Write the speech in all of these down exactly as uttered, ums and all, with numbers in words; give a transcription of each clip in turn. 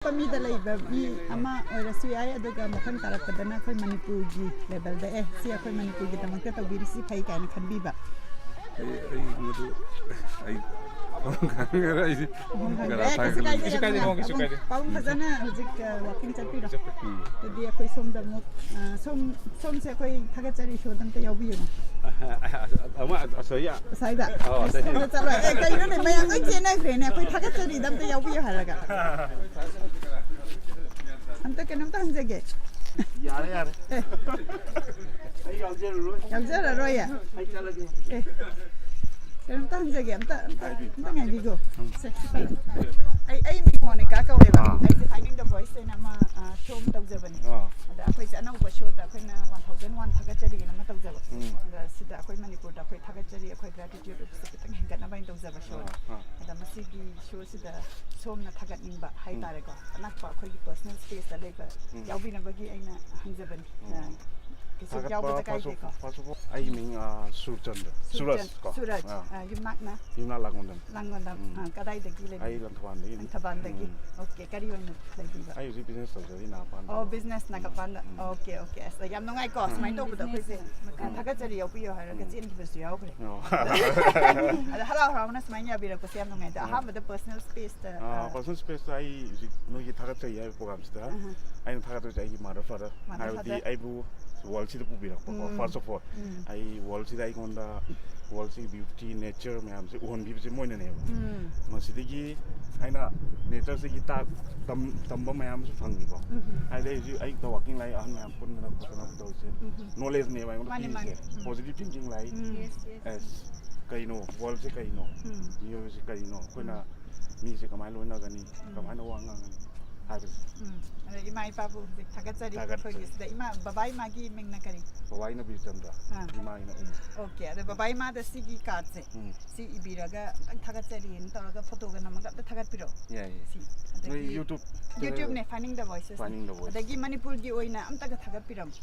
ꯑꯇꯣꯞꯄ ꯃꯤꯗ ꯂꯩꯕ ꯃꯤ ꯑꯃ ꯑꯣꯏꯔꯁꯨ ꯌꯥꯏ, ꯑꯗꯨꯒ ꯃꯊꯪ ꯇꯥꯔꯛꯄꯗꯅ ꯑꯩꯈꯣꯏ ꯃꯅꯤꯄꯨꯔꯒꯤ ꯂꯦꯚꯦꯜꯗ, "ꯑꯦ, ꯁꯤ ꯑꯩꯈꯣꯏ ꯃꯅꯤꯄꯨꯔꯒꯤꯗꯃꯛꯇ ꯇꯧꯕꯤꯔꯤꯁꯤ ꯐꯩ" ꯀꯥꯏꯅ ꯈꯟꯕꯤꯕ꯫ ꯑꯩ, ꯑꯩ ꯃꯗꯨ, ꯑꯩ ꯈꯪꯉꯔꯣꯏ, ꯑꯩꯗꯤ ꯄꯥꯕꯨꯡ ꯈꯪꯗ꯭ꯔꯦ꯫ ꯀꯅꯥ ꯑꯦ, ꯀꯩꯁꯨ ꯊꯥꯒꯠꯀꯅꯤ? ꯀꯥꯏꯗꯦ, ꯀꯩꯁꯨ ꯀꯥꯏꯗꯦ, ꯌꯥꯝꯅ ꯃꯣ, ꯀꯩꯁꯨ ꯄꯥꯕꯨꯡ, ꯀꯥꯏꯗꯦ꯫ ꯄꯥꯕꯨꯡ ꯐꯖꯅ ꯍꯧꯖꯤꯛ, ꯑ, ꯋꯥꯀꯤꯡ ꯆꯠꯄꯤꯔꯣ꯫ ꯎꯝ꯫ ꯑꯗꯨꯗꯤ ꯑꯩꯈꯣꯏ ꯁꯣꯝꯗ ꯑꯃꯨꯛ, ꯑ, ꯁꯣꯝ, ꯁꯣꯝꯁꯦ ꯑꯩꯈꯣꯏ ꯊꯥꯒꯠꯆꯔꯤ ꯁꯣꯗ ꯑꯝꯇ ꯌꯥꯎꯕꯤꯌꯨꯅ꯫ ꯑꯃ ꯑꯁꯣꯏꯌꯥ꯫ ꯑꯁ꯭ꯋꯥꯏꯗ? ꯑꯣ, ꯑꯁ, ꯑꯁ꯭ꯋꯥꯏꯗ꯫ ꯁꯣꯝꯗ ꯆꯠꯂꯣ꯫ ꯑꯦ, ꯀꯩꯅꯣꯅꯦ, ꯃꯌꯥꯝ ꯂꯣꯏ ꯆꯦꯟꯅꯈ꯭ꯔꯦꯅꯦ, ꯑꯩꯈꯣꯏ ꯊꯥꯒꯠꯆꯔꯤꯗ ꯑꯝꯇ ꯌꯥꯎꯕꯤꯌꯨ ꯍꯥꯏꯔꯒ꯫ ꯑꯝꯇ ꯀꯩꯅꯣꯝꯇ ꯍꯪꯖꯒꯦ꯫ ꯌꯥꯔꯦ, ꯌꯥꯔꯦ꯫ ꯑꯦ꯫ ꯑꯩ ꯌꯥꯎꯖꯔꯔꯣꯏ꯫ ꯌꯥꯎꯖꯔꯔꯣꯏꯌꯦ? ꯑꯩ ꯆꯠꯂꯒꯦ꯫ ꯑꯦ꯫ ꯀꯩꯅꯣꯝꯇ ꯍꯪꯖꯒꯦ, ꯑꯝꯇ, ꯑꯝꯇ, ꯑꯝꯇ ꯉꯥꯏꯕꯤꯒꯣ꯫ ꯁꯦ, ꯁꯤ ꯄꯥꯏꯌꯨ꯫ ꯑꯩ, ꯑꯩ ꯃꯤꯡ ꯃꯣꯅꯤꯀꯥ ꯀꯧꯋꯦꯕ꯫ ꯑꯥ꯫ ꯑꯩꯁꯦ Finding the Voice ꯍꯥꯏꯅ ꯑꯃ, ꯑ, show ꯑꯃ ꯇꯧꯖꯕꯅꯦ꯫ ꯑꯥ꯫ ꯑꯗ ꯑꯩꯈꯣꯏꯁꯦ ꯑꯅꯧꯕ showꯗ ꯑꯩꯈꯣꯏꯅ one thousand one ꯊꯥꯒꯠꯆꯔꯤꯅ ꯑꯃ ꯇꯧꯖꯕ꯫ ꯎꯝ꯫ ꯑꯗ ꯁꯤꯗ ꯑꯩꯈꯣꯏ ꯃꯅꯤꯄꯨꯔꯗ ꯑꯩꯈꯣꯏ ꯊꯥꯒꯠꯆꯔꯤ, ꯑꯩꯈꯣꯏ gratitude ꯈꯤꯇꯪ ꯍꯦꯟꯒꯠꯅꯕ ꯍꯥꯏꯅ ꯇꯧꯖꯕ show꯫ ꯑꯥ, ꯑꯥ꯫ ꯑꯗ ꯃꯁꯤꯒꯤ showꯁꯤꯗ ꯁꯣꯝꯅ ꯊꯥꯒꯠꯅꯤꯡꯕ ꯎꯝ꯫ ꯍꯥꯏꯇꯥꯔꯦꯀꯣ, ꯑꯅꯛꯄ ꯑꯩꯈꯣꯏꯒꯤ personal spaceꯇ ꯂꯩꯕ ꯎꯝ꯫ ꯌꯥꯎꯕꯤꯅꯕꯒꯤ ꯑꯩꯅ ꯍꯪꯖꯕꯅꯤ꯫ ꯎꯝ꯫ ꯑ, ꯀꯩꯁꯨ ꯊꯥꯒꯠꯄ ꯌꯥꯎꯕꯗ first of, ꯀꯥꯏꯗꯦꯀꯣ꯫ First of all, ꯑꯩ ꯃꯤꯡ, ꯑ, ꯁꯨꯔꯆꯟꯗ꯭ꯔ, ꯁꯨꯔꯆꯟ-, ꯁꯨꯔꯖ ꯀꯣ꯫ ꯁꯨꯔꯖ, ꯑꯥ꯫ ꯑ, ꯌꯨꯝꯅꯥꯛꯅ? ꯌꯨꯝꯅꯥꯛ ꯂꯥꯡꯒꯣꯟꯗꯝ꯫ ꯂꯥꯡꯒꯣꯟꯗꯝ꯫ ꯎꯝ꯫ ꯑ, ꯀꯗꯥꯏꯗꯒꯤ ꯂꯩꯕꯤꯕ? ꯑꯩ ꯂꯪꯊꯕꯥꯜꯗꯒꯤꯅꯤ꯫ ꯂꯪꯊꯕꯥꯜꯗꯒꯤ꯫ ꯎꯝ꯫ Okay, ꯀꯔꯤ ꯑꯣꯏꯅ ꯂꯩꯕꯤꯕ? ꯑꯩ ꯍꯧꯖꯤꯛ business ꯇꯧꯖꯔꯤ ꯅꯥꯒꯥꯄꯥꯟꯗ꯫ ꯑꯣ, business ꯅꯥꯒꯥꯄꯥꯟꯗ꯫ ꯎꯝ꯫ Okay, okay꯫ ꯑꯁ, ꯌꯥꯝ ꯅꯨꯡꯉꯥꯏꯀꯣ, ꯎꯝ꯫ ꯁꯨꯃꯥꯏꯅ ꯇꯧꯕꯗ ꯑꯩꯈꯣꯏꯁꯦ꯫ ꯎꯝ꯫ ꯊꯥꯒꯠꯆꯔꯤ ꯌꯥꯎꯕꯤꯌꯣ ꯍꯥꯏꯔꯒ ꯎꯝ꯫ ꯆꯦꯟꯈꯤꯕꯁꯨ ꯌꯥꯎꯈ꯭ꯔꯦ꯫ ꯑꯣ꯫ ꯑꯗ ꯍꯔꯥꯎ ꯍꯔꯥꯎꯅ ꯁꯨꯃꯥꯏꯅ ꯌꯥꯕꯤꯔꯛꯄꯁꯦ ꯌꯥꯝ ꯅꯨꯡꯉꯥꯏ꯫ ꯑꯗ ꯎꯝ꯫ ꯑꯍꯥꯟꯕꯗ personal spaceꯇ, ꯑꯥ, ꯑꯥ꯫ Personal spaceꯇ ꯑꯩ ꯍꯧꯖꯤꯛ ꯅꯣꯏꯒꯤ ꯊꯥꯒꯠꯆꯔꯤ ꯍꯥꯏꯕ programꯁꯤꯗ ꯑꯍꯥ꯫ ꯑꯩꯅ ꯊꯥꯒꯠꯇꯣꯏꯁꯦ ꯑꯩꯒꯤ mother father, mother ꯍꯥꯏꯕꯗꯤ father꯫ ꯑꯩꯕꯨ worldꯁꯤꯗ ꯄꯨꯕꯤꯔꯛꯄꯀꯣ, ꯎꯝ꯫ First of all꯫ ꯎꯝ꯫ ꯑꯩ worldꯁꯤꯗ ꯑꯩꯉꯣꯟꯗ worldꯁꯤꯒꯤ beauty, nature ꯃꯌꯥꯝꯁꯦ ꯎꯍꯟꯕꯤꯕꯁꯦ ꯃꯣꯏꯅꯅꯦꯕ꯫ ꯎꯝ꯫ ꯃꯁꯤꯗꯒꯤ ꯑꯩꯅ natureꯁꯤꯒꯤ ꯇꯥꯛ-, ꯇꯝ-, ꯇꯝꯕ ꯃꯌꯥꯝ ꯑꯃꯁꯨ ꯐꯪꯉꯤꯀꯣ꯫ ꯎꯝ꯫ ꯍꯥꯏꯗꯤ ꯑꯩ ꯍꯧꯖꯤꯛ ꯑꯩ ꯋꯥꯀꯤꯡ ꯂꯥꯛꯏ, ꯑꯍꯟ ꯃꯌꯥꯝ ꯄꯨꯟꯗꯅ ꯈꯣꯠꯇꯅ ꯇꯧꯔꯤꯁꯦ꯫ ꯎꯝ꯫ Knowledgeꯅꯦꯕ ꯑꯩꯉꯣꯟꯗ ꯃꯥꯅꯦ, ꯄꯤꯔꯤꯁꯦ꯫ ꯃꯥꯅꯦ꯫ ꯎꯝ꯫ Positive thinking ꯂꯥꯛꯏ꯫ ꯎꯝ꯫ Yes, yes꯫ ꯑꯁ, ꯀꯩꯅꯣ? Worldꯁꯦ ꯀꯩꯅꯣ? ꯎꯝ꯫ ꯃꯤꯑꯣꯏꯕꯁꯦ ꯀꯩꯅꯣ? ꯑꯩꯈꯣꯏꯅ ꯎꯝ꯫ ꯃꯤꯁꯦ ꯀꯃꯥꯏꯅ ꯂꯣꯏꯅꯒꯅꯤ? ꯎꯝ꯫ ꯀꯃꯥꯏꯅ ꯋꯥ ꯉꯥꯡꯒꯅꯤ? ꯍꯥꯏꯕꯁꯦ꯫ ꯎꯝ꯫ ꯑꯗ ꯏꯃꯥ ꯏꯄꯥꯕꯨ ꯍꯧꯖꯤꯛ ꯊꯥꯒꯠꯆꯔꯤ꯫ ꯊꯥꯒꯠꯆꯔꯤ꯫ ꯑꯩꯈꯣꯏꯒꯤ ꯁꯤꯗ ꯏꯃꯥ, ꯕꯕꯥ ꯏꯃꯥꯒꯤ ꯃꯤꯡꯅ ꯀꯔꯤ? ꯕꯕꯥ ꯏꯅꯕꯤꯔꯆꯟꯗ꯭ꯔ, ꯑꯥ꯫ ꯏꯃꯥ ꯏꯅ ꯎꯃ꯫ Okay, ꯑꯗ ꯕꯕꯥ ꯏꯃꯥꯗ ꯁꯤꯒꯤ cardꯁꯦ, ꯎꯝ꯫ ꯁꯤ ꯏꯕꯤꯔꯒ ꯑꯝꯇꯪ ꯊꯥꯒꯠꯆꯔꯤꯅ ꯇꯧꯔꯒ photoꯒ ꯅꯝꯃꯒ ꯑꯝꯇ ꯊꯥꯒꯠꯄꯤꯔꯛꯑꯣ꯫ ꯌꯥꯏꯌꯦ꯫ ꯁꯤ꯫ ꯅꯣꯏ ꯑꯗꯒꯤ YouTubeꯇ YouTubeꯅꯦ, Finding the Voices꯫ Finding the Voices꯫ ꯑꯗꯒꯤ ꯃꯅꯤꯄꯨꯔꯒꯤ ꯑꯣꯏꯅ ꯑꯝꯇꯒ ꯊꯥꯒꯠꯄꯤꯔꯝꯃꯨ꯫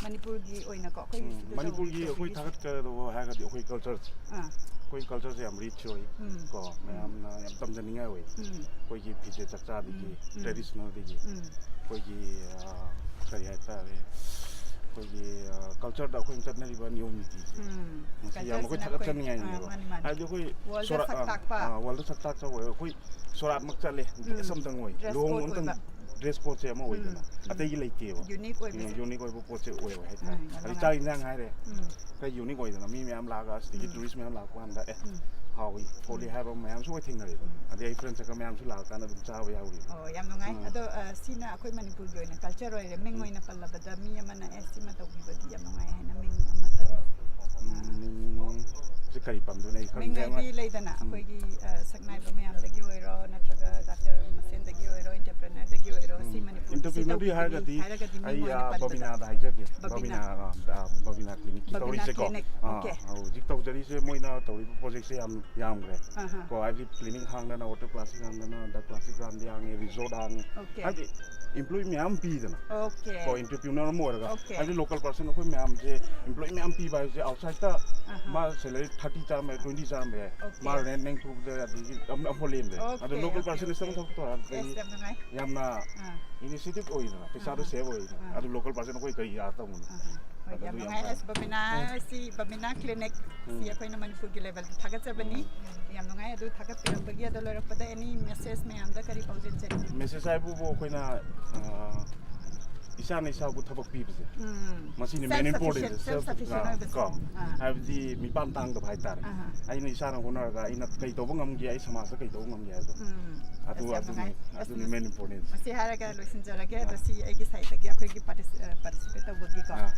ꯃꯅꯤꯄꯨꯔꯒꯤ ꯑꯣꯏꯅꯀꯣ, ꯑꯩꯈꯣꯏꯒꯤ ꯎꯝ, ꯁꯤꯗ ꯃꯅꯤꯄꯨꯔꯒꯤ ꯇꯧꯔꯤꯕ ꯑꯩꯈꯣꯏ ꯇꯧꯔꯤꯁꯦ꯫ ꯊꯥꯒꯠꯀꯗꯧꯕ ꯍꯥꯏꯔꯒꯗꯤ ꯑꯩꯈꯣꯏ cultureꯁꯦ꯫ ꯑꯥ꯫ ꯑꯩꯈꯣꯏ ꯀꯜꯆꯔꯁꯦ ꯌꯥꯝ ꯔꯤꯆ ꯑꯣꯏ꯫ ꯎꯝ꯫ ꯀꯣ, ꯎꯝ꯫ ꯃꯌꯥꯝꯅ ꯌꯥꯝ ꯇꯝꯖꯅꯤꯡꯉꯥꯏ ꯑꯣꯏ꯫ ꯎꯝ꯫ ꯑꯩꯈꯣꯏꯒꯤ ꯐꯤꯖꯦꯠ ꯆꯥꯛꯆꯥꯗꯒꯤ, ꯎꯝ, ꯎꯝ꯫ ꯇ꯭ꯔꯦꯗꯤꯁꯅꯦꯜꯗꯒꯤ, ꯎꯝ꯫ ꯑꯩꯈꯣꯏꯒꯤ, ꯑ, ꯀꯔꯤ ꯍꯥꯏꯇꯥꯔꯦ, ꯑꯩꯈꯣꯏꯒꯤ, ꯑ, ꯀꯜꯆꯔꯗ ꯑꯩꯈꯣꯏꯅ ꯆꯠꯅꯔꯤꯕ ꯅꯤꯌꯣꯝ ꯅꯤꯇꯤꯁꯦ꯫ ꯎꯝ꯫ ꯃꯁꯤ ꯌꯥꯝ ꯑꯩꯈꯣꯏ ꯀꯜꯆꯔꯁꯤꯅ ꯊꯥꯒꯠꯆꯅꯤꯡꯉꯥꯏꯅꯦꯕ꯫ ꯑꯩꯈꯣꯏ, ꯑ, ꯃꯥꯅꯤ, ꯃꯥꯅꯤ꯫ ꯍꯥꯏꯕꯗꯤ ꯑꯩꯈꯣꯏ ꯋꯥꯔꯜꯗ ꯁꯣꯔꯥ-, ꯁꯛ ꯑ, ꯇꯥꯛꯄ꯫ ꯑ, ꯋꯥꯔꯜꯗ ꯁꯛ ꯇꯥꯛꯆꯕ ꯑꯣꯏ꯫ ꯑꯩꯈꯣꯏ ꯁꯣꯔꯥꯠꯃꯛ ꯆꯠꯂꯦ, ꯎꯝ꯫ ꯗ꯭ꯔꯦꯁ ꯑꯝꯇꯪ ꯑꯣꯏ꯫ ꯗ꯭ꯔꯦꯁ ꯂꯨꯍꯣꯡꯕ ꯀꯣꯗ ꯑꯝꯇꯪ ꯑꯣꯏꯕ꯫ ꯗ꯭ꯔꯦꯁ ꯀꯣꯗꯁꯦ ꯑꯃ ꯑꯣꯏꯗꯅ, ꯎꯝ, ꯎꯝ꯫ ꯑꯇꯩꯒꯤ ꯂꯩꯇꯦꯕ꯫ ꯌꯨꯅꯤꯛ ꯑꯣꯏꯕꯁꯦ꯫ ꯌꯨꯅꯤꯛ ꯑꯣꯏꯕ ꯄꯣꯠꯁꯦ ꯑꯣꯏꯕ ꯍꯥꯏꯇꯥꯔꯦ꯫ ꯎꯝ, ꯌꯥꯝ ꯑꯗꯩ ꯅꯨꯡꯉꯥꯏ꯫ ꯆꯥꯛ ꯏꯟꯖꯥꯡ ꯍꯥꯏꯔꯦ, ꯎꯝ꯫ ꯈꯔ ꯌꯨꯅꯤꯛ ꯑꯣꯏꯗꯅ, ꯃꯤ ꯃꯌꯥꯝ ꯂꯥꯛꯑꯒ, ꯑꯁꯤꯗꯒꯤ ꯎꯝ꯫ ꯇꯨꯔꯤꯁ ꯃꯌꯥꯝ ꯂꯥꯛꯄ ꯀꯥꯟꯗ, "ꯑꯦ, ꯎꯝ꯫ ꯍꯥꯎꯏ, ꯈꯣꯠꯂꯤ" ꯎꯝ꯫ ꯍꯥꯏꯕ ꯃꯌꯥꯝꯁꯨ ꯑꯩꯈꯣꯏ ꯊꯦꯡꯅꯔꯦꯕ꯫ ꯎꯝ꯫ ꯑꯗꯩ ꯑꯩ ꯐ꯭ꯔꯦꯟ ꯁꯔꯀꯜ ꯃꯌꯥꯝꯁꯨ ꯂꯥꯛꯑꯀꯥꯟꯗ ꯑꯗꯨꯝ ꯆꯥꯕ ꯌꯥꯎꯔꯤꯕ꯫ ꯑꯣ, ꯌꯥꯝ ꯅꯨꯡꯉꯥꯏ꯫ ꯎꯝ꯫ ꯑꯗꯣ, ꯑ, ꯁꯤꯅ ꯑꯩꯈꯣꯏ ꯃꯅꯤꯄꯨꯔꯒꯤ ꯑꯣꯏꯅ ꯀꯜꯆꯔ ꯑꯣꯏꯔꯦ꯫ ꯃꯤꯡ ꯎꯝ꯫ ꯑꯣꯏꯅ ꯄꯜꯂꯕꯗ ꯃꯤ ꯑꯃꯅ, "ꯑꯦ, ꯁꯤꯃ ꯇꯧꯕꯤꯕꯗꯤ ꯌꯥꯝ ꯅꯨꯡꯉꯥꯏ" ꯍꯥꯏꯅ ꯃꯤꯡ ꯑꯃꯠꯇ? ꯎꯝ, ꯃꯤꯡꯁꯦ ꯀꯔꯤ ꯄꯟꯗꯣꯏꯅꯣ ꯑꯩ ꯃꯤꯡ ꯈꯪꯗꯦ꯫ ꯍꯥꯏꯗꯤ ꯑꯃ ꯂꯩꯗꯅ, ꯎꯝ꯫ ꯑꯩꯈꯣꯏꯒꯤ, ꯑ, ꯁꯛꯅꯥꯏꯕ ꯃꯌꯥꯝꯗꯒꯤ ꯑꯣꯏꯔꯣ, ꯅꯠꯇ꯭ꯔꯒ ꯗꯥꯛꯇꯔ ꯃꯁꯦꯟꯗꯒꯤ ꯑꯣꯏꯔꯣ, ꯑꯦꯟꯇꯔꯄ꯭ꯔꯦꯅꯔꯗꯒꯤ ꯑꯣꯏꯔꯣ, ꯁꯤ ꯎꯝ꯫ ꯃꯅꯤꯄꯨꯔꯗ ꯁꯤ ꯏꯟꯇꯔꯄ꯭ꯔꯤꯅꯔꯗꯤ ꯇꯧꯕꯤꯕꯅꯤ ꯍꯥꯏꯔꯒꯗꯤ ꯍꯥꯏꯔꯒꯗꯤ ꯃꯤꯡ ꯑꯩ, ꯑꯣꯏꯅ ꯑ, ꯄꯟꯕꯗ꯫ ꯕꯕꯤꯅꯥꯗ ꯍꯥꯏꯖꯒꯦ꯫ ꯕꯕꯤꯅꯥ꯫ ꯕꯕꯤꯅꯥ, ꯑ, ꯑ, ꯕꯕꯤꯅꯥ ꯀ꯭ꯂꯤꯅꯤꯛꯀꯤ ꯕꯕꯤꯅꯥ ꯇꯧꯔꯤꯁꯦꯀꯣ꯫ ꯀ꯭ꯂꯤꯅꯤꯛ꯫ ꯑꯥ, ꯑꯣꯀꯦ꯫ ꯍꯧꯖꯤꯛ ꯇꯧꯖꯔꯤꯁꯦ ꯃꯣꯏꯅ ꯇꯧꯔꯤꯕ ꯄ꯭ꯔꯣꯖꯦꯛꯁꯦ ꯌꯥꯝ ꯌꯥꯝꯈ꯭ꯔꯦ꯫ ꯑꯍꯥ꯫ ꯀꯣ, ꯍꯥꯏꯕꯗꯤ ꯀ꯭ꯂꯤꯅꯤꯛ ꯍꯥꯡꯗꯅ, ꯋꯥꯇꯔ ꯀ꯭ꯂꯥꯁꯤꯛ ꯍꯥꯡꯗꯅ, ꯗ ꯀ꯭ꯂꯥꯁꯤꯛ ꯒ꯭ꯔꯥꯟꯗꯤ ꯍꯥꯡꯉꯦ, ꯔꯤꯖꯣꯔꯠ ꯍꯥꯡꯉꯦ꯫ ꯑꯣꯀꯦ꯫ ꯍꯥꯏꯕꯗꯤ ꯏꯝꯄ꯭ꯂꯣꯏ ꯃꯌꯥꯝ ꯄꯤꯗꯅ꯫ ꯑꯣꯀꯦ꯫ ꯀꯣ, ꯏꯟꯇꯔꯄ꯭ꯔꯤꯅꯔ ꯑꯃ ꯑꯣꯏꯔꯒ꯫ ꯑꯣꯀꯦ꯫ ꯍꯥꯏꯕꯗꯤ ꯂꯣꯀꯦꯜ ꯄꯔꯁꯟ ꯑꯩꯈꯣꯏ ꯃꯌꯥꯝꯁꯦ ꯏꯝꯄ꯭ꯂꯣꯏ ꯃꯌꯥꯝ ꯄꯤꯕ ꯍꯥꯏꯁꯦ ꯑꯥꯎꯠꯁꯥꯏꯗꯇ ꯑꯍꯥ꯫ ꯃꯥ ꯁꯦꯂꯔꯤ ꯊꯥꯔꯇꯤ ꯆꯥꯔꯝꯕ ꯌꯥꯏ, ꯇ꯭ꯋꯦꯟꯇꯤ ꯆꯥꯔꯝꯕ ꯌꯥꯏ꯫ ꯑꯣꯀꯦ꯫ ꯃꯥ ꯔꯦꯟ ꯅꯦꯡꯊꯣꯛꯄꯗ ꯑꯗꯒꯤ ꯑꯃ, ꯑꯃꯐꯥꯎ ꯂꯦꯝꯗ꯭ꯔꯦ꯫ ꯑꯣꯀꯦ, ꯑꯗꯣ ꯂꯣꯀꯦꯜ ꯑꯣꯀꯦ, ꯄꯔꯁꯟ ꯑꯣꯀꯦ꯫ ꯏꯁꯇꯪ ꯊꯕꯛ ꯇꯧꯔꯛꯑꯗꯤ ꯌꯦꯁ, ꯌꯥꯝ ꯅꯨꯡꯉꯥꯏ꯫ ꯌꯥꯝꯅ ꯑꯥ꯫ ꯏꯅꯤꯁꯤꯌꯦꯇꯤꯚ ꯑꯣꯏꯗꯅ, ꯄꯩꯁꯥꯗꯣ ꯑꯥ꯫ ꯁꯦꯚ ꯑꯣꯏꯗꯅ꯫ ꯑꯥ꯫ ꯑꯗꯨ ꯂꯣꯀꯦꯜ ꯄꯔꯁꯟ ꯑꯩꯈꯣꯏ ꯀꯔꯤ ꯌꯥ ꯇꯧꯕꯅꯣ? ꯑꯥ꯫ ꯍꯣꯏ, ꯑꯗꯨ ꯌꯥꯝ ꯌꯥꯝ ꯅꯨꯡꯉꯥꯏ꯫ ꯐꯔꯦ꯫ ꯑꯁ, ꯕꯕꯤꯅꯥ, ꯎꯝ꯫ ꯁꯤ ꯕꯕꯤꯅꯥ ꯀ꯭ꯂꯤꯅꯤꯛ, ꯁꯤ ꯎꯝ꯫ ꯑꯩꯈꯣꯏꯅ ꯃꯅꯤꯄꯨꯔꯒꯤ ꯂꯦꯚꯦꯜꯗ ꯊꯥꯒꯠꯆꯕꯅꯤ꯫ ꯎꯝ꯫ ꯌꯥꯝ ꯅꯨꯡꯉꯥꯏ ꯑꯗꯨ ꯊꯥꯒꯠꯄꯤꯔꯝꯕꯒꯤ꯫ ꯑꯗꯣ ꯂꯣꯏꯔꯛꯄꯗ ꯑꯦꯅꯤ ꯃꯦꯁꯦꯖ ꯃꯌꯥꯝꯗ ꯀꯔꯤ ꯄꯥꯎꯖꯦꯜ ꯆꯦꯟꯕꯤꯅꯤꯡꯉꯤ? ꯃꯦꯁꯦꯖ ꯍꯥꯏꯕꯨ ꯑꯩꯈꯣꯏꯅ, ꯑ, ꯏꯁꯥꯅ ꯏꯁꯥꯕꯨ ꯊꯕꯛ ꯄꯤꯕꯁꯦ꯫ ꯎꯝ꯫ ꯃꯁꯤꯅꯤ ꯃꯦꯟ ꯁꯦꯜꯐ ꯏꯝꯄꯣꯔꯇꯦꯟꯁ꯫ ꯁꯐꯤꯁꯤꯌꯦꯟ, ꯁꯦꯜꯐ ꯁꯦꯜꯐ ꯁꯐꯤꯁꯤꯌꯦꯟ ꯁꯐꯤꯁꯤꯌꯦꯟ ꯑꯣꯏꯕꯁꯦ꯫ ꯀꯣ꯫ ꯑꯥ꯫ ꯍꯥꯏꯕꯗꯤ ꯃꯤꯄꯥꯟ ꯇꯥꯡꯗꯕ ꯍꯥꯏꯇꯥꯔꯦ꯫ ꯑꯥꯍꯥ꯫ ꯑꯩꯅ ꯏꯁꯥꯅ ꯍꯣꯠꯅꯔꯒ ꯑꯩꯅ ꯀꯩ ꯇꯧꯕ ꯉꯝꯒꯦ, ꯑꯩ ꯁꯃꯥꯖꯇ ꯀꯩ ꯇꯧꯕ ꯉꯝꯒꯦ ꯍꯥꯏꯕꯗꯣ꯫ ꯎꯝ꯫ ꯑꯗꯨ, ꯑꯁ, ꯌꯥꯝ ꯑꯗꯨꯅꯤ, ꯅꯨꯡꯉꯥꯏ꯫ ꯑꯁ, ꯑꯗꯨꯅꯤ ꯃꯦꯟ ꯏꯝꯄꯣꯔꯇꯦꯟꯁ꯫ ꯃꯁꯤ ꯍꯥꯏꯔꯒ ꯂꯣꯏꯁꯤꯟꯖꯔꯒꯦ꯫ ꯑꯗꯣ ꯑꯥ꯫ ꯁꯤ ꯑꯩꯒꯤ ꯁꯥꯏꯠꯇꯒꯤ ꯑꯩꯈꯣꯏꯒꯤ ꯄꯥꯔꯇꯤꯁꯤ-, ꯑ, ꯄꯥꯔꯇꯤꯁꯤꯄꯦꯠ ꯇꯧꯕꯒꯤꯀꯣ꯫ ꯑꯥ꯫